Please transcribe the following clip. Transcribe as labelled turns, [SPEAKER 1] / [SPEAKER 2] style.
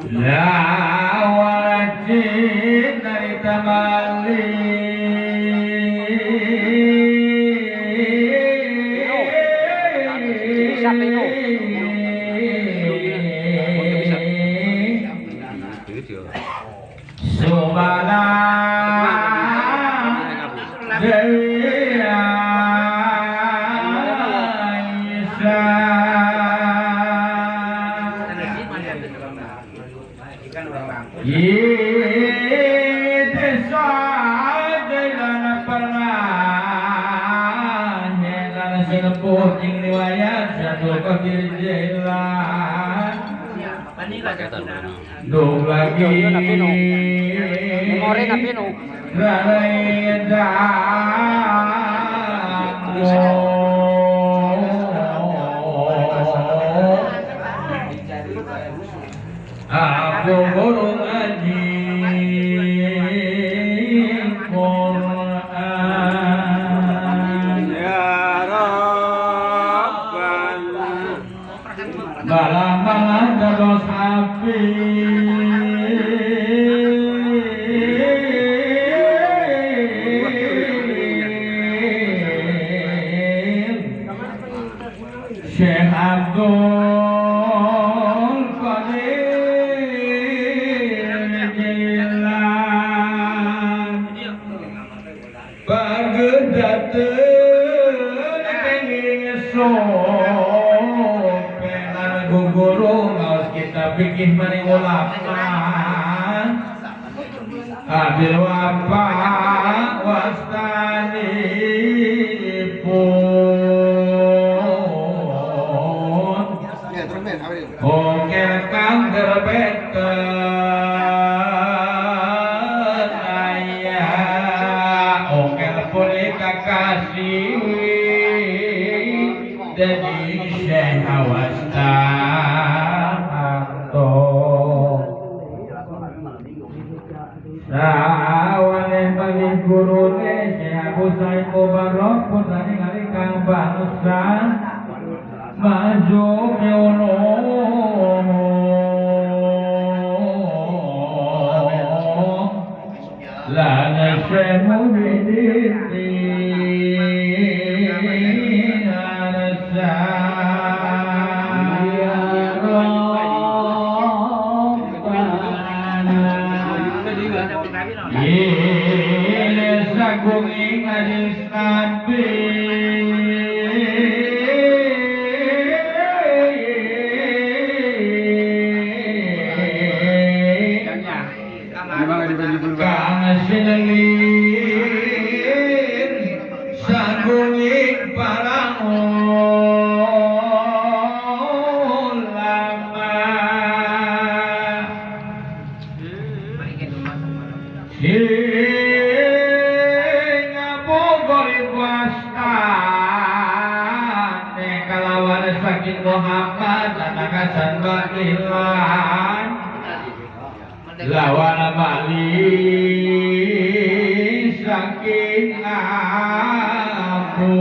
[SPEAKER 1] Lawajin dari tamali Subhana Dewi Aisyah. Aku guru ngaji Quran
[SPEAKER 2] Ya Rabbal
[SPEAKER 1] malah-malah dados api Syekh Abdul Qadir Jilani Bagdaten kenging sopenan guguru ngaos kitab fikih maring ulama Abil wafa wastanipun Oke kang gerbeten ayah oke punika kasih dadi Syekh Awastanto Sawane bagi gurune Syekh Abu Said Mubarak putrane kali kang bangsa Maju lan Syekh Muhyiddin Sagung ing hadis Nabi Kang sinelir sagunging para ulama sing Abu Ghalib wastane kalawan saking Muhammad lan Bakilan lawan Mali saking Abu